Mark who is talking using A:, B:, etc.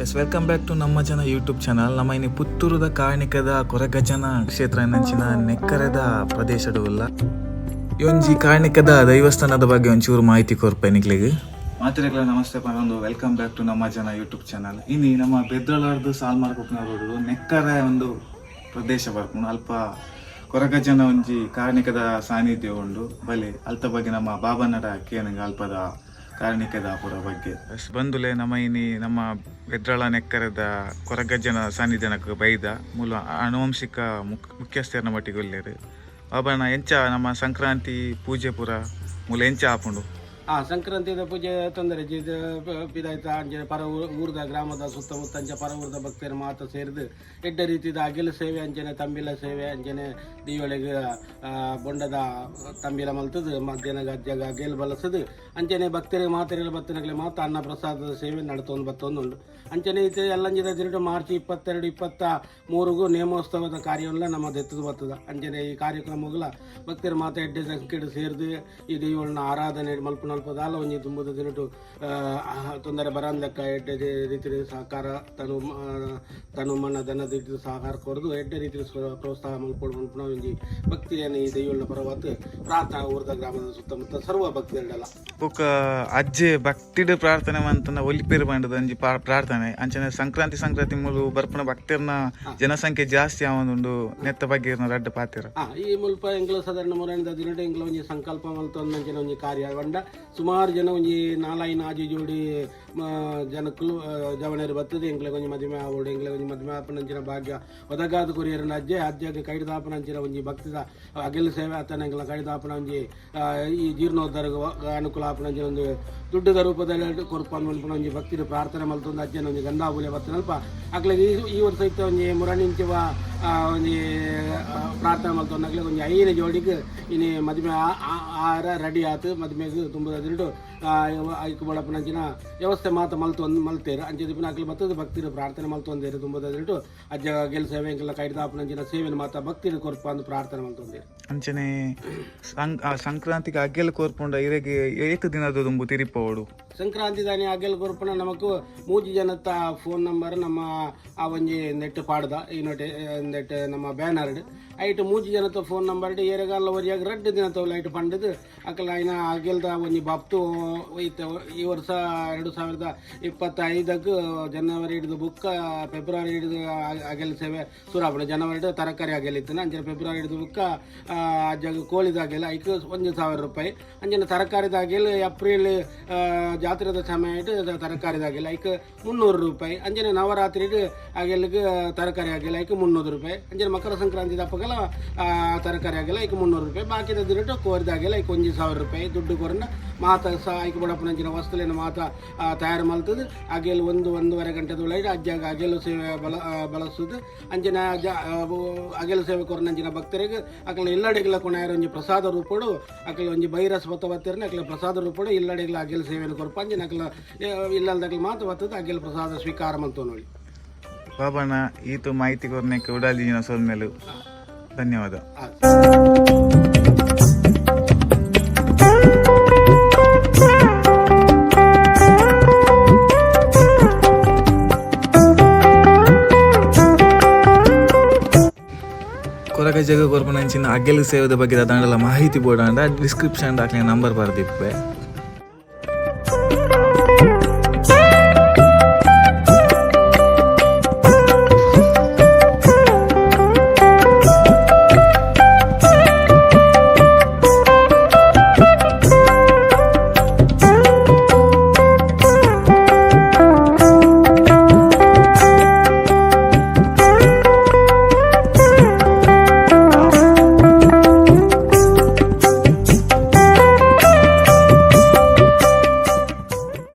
A: S, welcome back to ನಮ್ಮ ಜನ YouTube channel. ನಮ್ಮ ಇನಿ ಪುತ್ತೂರುದ ಕಾರ್ಣಿಕದ ಕೊರಗಜ್ಜನ ಕ್ಷೇತ್ರ ನಂಚಿನ ನೆಕ್ಕರೆದ ಪ್ರದೇಶಡು ಉಲ್ಲ. ಈ ಒಂಜಿ ಕಾರ್ಣಿಕದ ದೈವಸ್ಥಾನದ ಬಗ್ಗೆ ಒಂಚೂರು ಮಾಹಿತಿ ಕೊರ್ಪೆ ನಿಕ್ಲೆಗ್. ಮಾತೆರೆಗ್ಲ ನಮಸ್ತೆ ಪನೊಂದು welcome back to ನಮ್ಮ ಜನ ಯೂಟ್ಯೂಬ್ ಚಾನಲ್. ಇನಿ ನಮ್ಮ ಬೆದ್ರಲಾರ್ದು ಸಾಲ್ಮಾರ್ ಕೊಪ್ಪನ ರೋಡ್ ನೆಕ್ಕರೆ ಒಂದು ಪ್ರದೇಶ ಬರ್ಪುಂಡು. ಅಲ್ಪ ಕೊರಗಜ್ಜನ ಒಂಜಿ ಕಾರ್ಣಿಕದ ಸಾನ್ನಿಧ್ಯ ಉಂಡು. ಬಲೆ ಅಲ್ತ ಬಗ್ಗೆ ನಮ್ಮ ಬಾಬನಡ ಕೇನಗ ಅಲ್ಪದ ಕಾರ್ಣಿಕದ ಪುರ ಬಗ್ಗೆ. ಬಂದುಲೆ, ನಮ್ಮ ಇನಿ ನಮ್ಮ ಬೆದ್ರಳ ನೆಕ್ಕರದ ಕೊರಗಜ್ಜನ ಸಾನ್ನಿಧ್ಯನಕ್ಕೆ ಬೈದ. ಮೂಲ ಆನುವಂಶಿಕ ಮುಖ್ಯಸ್ಥರನ ಮಟ್ಟಿಗೆ ಉಲ್ಲೇರು. ಬಾಬಣ್ಣ, ಎಂಚ ನಮ್ಮ ಸಂಕ್ರಾಂತಿ ಪೂಜೆ ಪೂರ ಮೂಲ ಎಂಚ ಆಪುಂಡು?
B: ಸಂಕ್ರಾಂತಿದ ಪೂಜೆ ತೊಂದರೆ ಜಿದ್ ಪಿದಾಯ್ತ ಅಂಚನೆ ಪರ ಊರ್ದ ಗ್ರಾಮದ ಸುತ್ತಮುತ್ತ ಅಂಚ ಪರ ಊರ್ದ ಭಕ್ತರು ಮಾತ ಸೇರ್ದು ಎಡ್ಡೆ ರೀತಿದ ಅಗಿಲ ಸೇವೆ, ಅಂಚನೆ ತಂಬಿಲ ಸೇವೆ, ಅಂಚನೆ ದೀವಳಿಗೆ ಬೊಂಡದ ತಂಬಿಲ ಮಲ್ತದು, ಮಧ್ಯಾಹ್ನ ಅಜ್ಜಗ ಅಗೆಲ್ ಬಲಸದು, ಅಂಚನೆ ಭಕ್ತರಿಗೆ ಮಾತೆರೆಲ್ಲ ಭಕ್ತನಗಲೆ ಮಾತ ಅನ್ನ ಪ್ರಸಾದದ ಸೇವೆ ನಡತೊಂದು ಬತ್ತೊಂದುಂಡು. ಅಂಚನೆ ಇತ್ತೆ ಎಲ್ಲಂಜಿದ ದಿನಟು ಮಾರ್ಚ್ 22, 23ಗೂ ನೇಮೋತ್ಸವದ ಕಾರ್ಯವನ್ನ ನಮ್ಮ ದೆತ್ತದು ಬರ್ತದ. ಅಂಚನೆ ಈ ಕಾರ್ಯಕ್ರಮಗಳ ಭಕ್ತರ ಮಾತ ಎಡ್ಡೆ ಸಂಖ್ಯೆಡ್ ಸೇರ್ದು ಈ ದೈವಗಳನ್ನ ಆರಾಧನೆ ಮಲ್ಪುನಲ್ಪ ದಾಲ ಒಂಜಿ ತುಂಬುದ ದಿನಟು ತೊಂದರೆ ಬರಂದ್ ಲೆಕ್ಕ ಎಡ್ಡೆ ರೀತಿಯ ಸಹಕಾರ ತನು ತನು ಮನ ಧನ ರೀತಿಯ ಸಹಕಾರ ಕೊರದು ಎಡ್ಡೆ ರೀತಿಯ ಪ್ರೋತ್ಸಾಹ ಮಲ್ಪೊಡು ಮಲ್ಪುನ ಒಂಜಿ ಭಕ್ತಿಯನ್ನು ಈ ದೈವಗಳ ಪರವಾತ್ ಪ್ರಾರ್ಥನಾ ಊರ್ದ ಗ್ರಾಮದ ಸುತ್ತಮುತ್ತ ಸರ್ವ ಭಕ್ತಿಗಳೆಲ್ಲ.
A: ಬೊಕ್ಕ ಅಜ್ಜೆ ಭಕ್ತಿಡ್ ಪ್ರಾರ್ಥನೆ ಮಂತನ ಒಲಿಪೇರು ಪಂಡದ ಒಂಜಿ ಪ್ರಾರ್ಥನೆ. ಅಂಚನೆ ಸಂಕ್ರಾಂತಿ ಸಂಕ್ರಾಂತಿ ಮೂಲು ಬರ್ಪುನ ಭಕ್ತರ್ನ ಜನಸಂಖ್ಯೆ ಜಾಸ್ತಿ ಆವೊಂದುಂಡು. ನೆತ್ತ ಬಗ್ಗೆ ಇರ್ನ ರಡ್ಡ್ ಪಾತೆರ.
B: ಈ ಮುಲ್ಪ ಎಂಕ್ಲ ಸಾಧಾರಣ ಮುರಣಿದ ದಿನಟು ಎಂಕ್ಲ ಒಂಜಿ ಸಂಕಲ್ಪ ಮಲ್ತೊಂದು ಒಂಜಿ ಕಾರ್ಯ ಪಂಡ ಸುಮಾರು ಜನ ಒಂಜಿ ನಾಲೈನ್ ಆಜಿ ಜೋಡಿ ಜನಕ್ಕಲು ಜವಣರು ಬತ್ತದು, ಎಂಕ್ಲೆಗ್ ಒಂಜಿ ಮದಿಮೆ ಆವೊಡು, ಎಂಕ್ಲೆಗ್ ಒಂಜಿ ಮದಿಮೆ ಆಪುನಂಚಿನ ಭಾಗ್ಯ ಒದಗಾದ್ ಕೊರಿಯರ್ನ ಅಜ್ಜೆ ಅಜ್ಜಗ್ ಕೈದಾಪನಂಚಿನ ಒಂಜಿ ಭಕ್ತಿದ ಅಗೆಲ್ ಸೇವೆ ಅತ್ತನ ಎಂಕ್ಲ ಕೈದಾಪನ ಒಂಜಿ ಈ ಜೀರ್ಣೋದ್ಧಾರಗ್ ಅನುಕೂಲ ಆಪುನಂಚಿನ ಒಂದು ದುಡ್ಡುದ ರೂಪದಲ್ಲಿ ಕೊರ್ಪನ್ ಮನ್ಪುನ ಒಂಜಿ ಭಕ್ತಿದ ಪ್ರಾರ್ಥನೆ ಮಲ್ತೊಂದು ಅಜ್ಜನ ಒಂಜಿ ಗಂಧಾಬುಲೆ ಬತ್ತನಲ್ಪ ಅಕ್ಲೆಗ್ ಈ ಈ ವರ್ಷ ಇತ್ತೆ ಒಂಜಿ ಮುರಣಿಂಚಿವ ಒಂಜಿ ಪ್ರಾರ್ಥನೆ ಮಲ್ತೊಂದು ಅಕ್ಲೆಗ್ ಒಂಜಿ ಐದು ಜೋಡಿಗ್ ಇನಿ ಮದಿಮೆ ಆರ ರೆಡಿ ಆತು. ಮದಿಮೆಗ್ ತುಂಬುದ ದಿನಟು ಐಕ್ ಬೋಡಪ್ಪನಂಚಿನ ವ್ಯವಸ್ಥೆ ಮಾತ ಮಲ್ತೊಂದು ಮಲ್ತೇರು. ಅಂಚೆ ದಿಪ್ಪುನ ಅಕ್ಲು ಬತ್ತದ ಭಕ್ತಿರು ಪ್ರಾರ್ಥನೆ ಮಲ್ತೊಂದೇರು. ತುಂಬುದ ದಿನಟು ಅಜ್ಜ ಗೆಲ್ ಸೇವೆ ಎಂಕ್ಲ ಕೈದಾಪನಂಚಿನ ಸೇವೆನ ಮಾತ ಭಕ್ತಿರು ಕೊರ್ಪ ಅಂದ್ ಪ್ರಾರ್ಥನೆ ಮಲ್ತೊಂದೇರು.
A: ಅಂಚನೆ ಸಂಕ್ರಾಂತಿಗೆ ಅಗ್ಗೆಲ್ ಕೋರ್ಪುಂಡ ಇರೆಗ್ ಏತ್ ದಿನದ ದುಂಬು ತಿರಿಪೋಡು?
B: ಸಂಕ್ರಾಂತಿ ದಾನಿ ಅಗೆಲ್ ಕೊರ್ಪುನ ನಮಕ್ ಮೂಜಿ ಜನತ ಫೋನ್ ನಂಬರ್ ನಮ್ಮ ಆ ಒಂಜಿ ನೆಟ್ ಪಾಡ್ದ. ಈ ನೋಟೆ ನೆಟ್ ನಮ್ಮ ಬ್ಯಾನರ್ ಐಟ್ ಮೂಜಿ ಜನತ ಫೋನ್ ನಂಬರ್ ಏರೆಗಾಲ ಒರಿಯಾಗ ರಡ್ಡ್ ದಿನ ಲೈಟ್ ಪಂಡದು ಅಕಲ ಐನ ಅಗೆಲ್ದ ಒಂಜಿ ಬಾಪ್ತು. ಇತ್ತೆ ಈ ವರ್ಷ 2025ಕ್ಕೆ ಜನವರಿ ಹಿಡಿದು ಬುಕ್ಕ ಫೆಬ್ರವರಿ ಹಿಡಿದು ಅಗೆಲ್ ಸೇವೆ ಶುರು ಆಪುಂಡು. ಜನವರಿ ಹಿಡಿದು ತರಕಾರಿ ಅಗೆಲ್ ಇತ್ತು. ಅಂಚನೆ ಫೆಬ್ರವರಿ ಹಿಡಿದು ಬುಕ್ಕ ಅಜ್ಜಗ್ ಕೋಳಿದ ಅಗೆಲ್, ಐಕ್ 1000 ರೂಪಾಯಿ. ಅಂಚನೆ ತರಕಾರಿದ ಅಗೆಲ್ ಏಪ್ರಿಲ್ ಜಾತ್ರೆದ ಸಮಯ ತರಕಾರಿದ ಅಗೆಲ್, ಐಕ್ 300 ರೂಪಾಯಿ. ಅಂಚನೆ ನವರಾತ್ರಿಗೆ ಅಗೆಲ್ಗೆ ತರಕಾರಿ ಅಗೆಲ್, ಐಕ್ 300 ರೂಪಾಯಿ. ಅಂಚನೆ ಮಕರ ಸಂಕ್ರಾಂತಿ ದಪ್ಪಗೆಲ್ಲ ತರಕಾರಿ ಅಗೆಲ್, ಐಕ್ 300 ರೂಪಾಯಿ. ಬಾಕಿದ ದಿನಟು ಕೋರಿದ ಅಗೆಲ್, ಐಕ್ 1000 ರೂಪಾಯಿ. ದುಡ್ಡು ಕೊರನ ಮಾತ ಸಹ ಐಕ್ ಬಡಪನಂಚಿನ ವಸ್ತುಲೇನ ಮಾತ ತಯಾರು ಮಲ್ತದು ಅಗೆಲ್ ಒಂದು ಒಂದೂವರೆ ಗಂಟೆದ ಒಳಗೆ ಅಜ್ಜಾಗ ಅಗೆಲು ಸೇವೆ ಬಳಸುದು. ಅಂಚನೆ ಅಗೆಲು ಸೇವೆ ಕೊರನಂಚಿನ ಭಕ್ತರಿಗೆ ಅಕಲ ಇಲ್ಲಡೆಗಳ ಕೊಣಾಯರ ಒಂಜಿ ಪ್ರಸಾದ ರೂಪಡು ಅಕಲ ಒಂಜಿ ಬೈರಸ್ ಬತ್ತ ಬತ್ತಿರನೆ ಅಕಲ ಪ್ರಸಾದ ರೂಪಡು ಇಲ್ಲಡೆಗಳ ಅಗೆಲ್ ಸೇವೆಯನ್ನು ಕೊರ್ಪ. ಅಂಚನೆ ಅಕಲ ಇಲ್ಲಲ್ದಕಲ ಮಾತ ಬತ್ತದ ಅಗೆಲ್ ಪ್ರಸಾದ ಸ್ವೀಕಾರ ಮಂತೋ ನೋಡಿ.
A: ಬಾಬಣ್ಣ, ಈತು ಮಾಹಿತಿ ಕೊರ್ನೆಕ್ ಉಡಾಲ್ದಿನ ಸೊಲ್ಮೆಲು, ಧನ್ಯವಾದ. ಕೊರಗಜ್ಜಗ ಕೊರ್ಪುನಂಚಿನ ಅಗೆಲ್ ಸೇವೆದ ಬಗ್ಗೆ ದಾದಾಂಡಲ ಮಾಹಿತಿ ಬೋಡಾಂಡ ಡಿಸ್ಕ್ರಿಪ್ಷನ್ ಅಕ್ಲೆನ ನಂಬರ್ ಬರ್ದಿಪ್ಪೆ.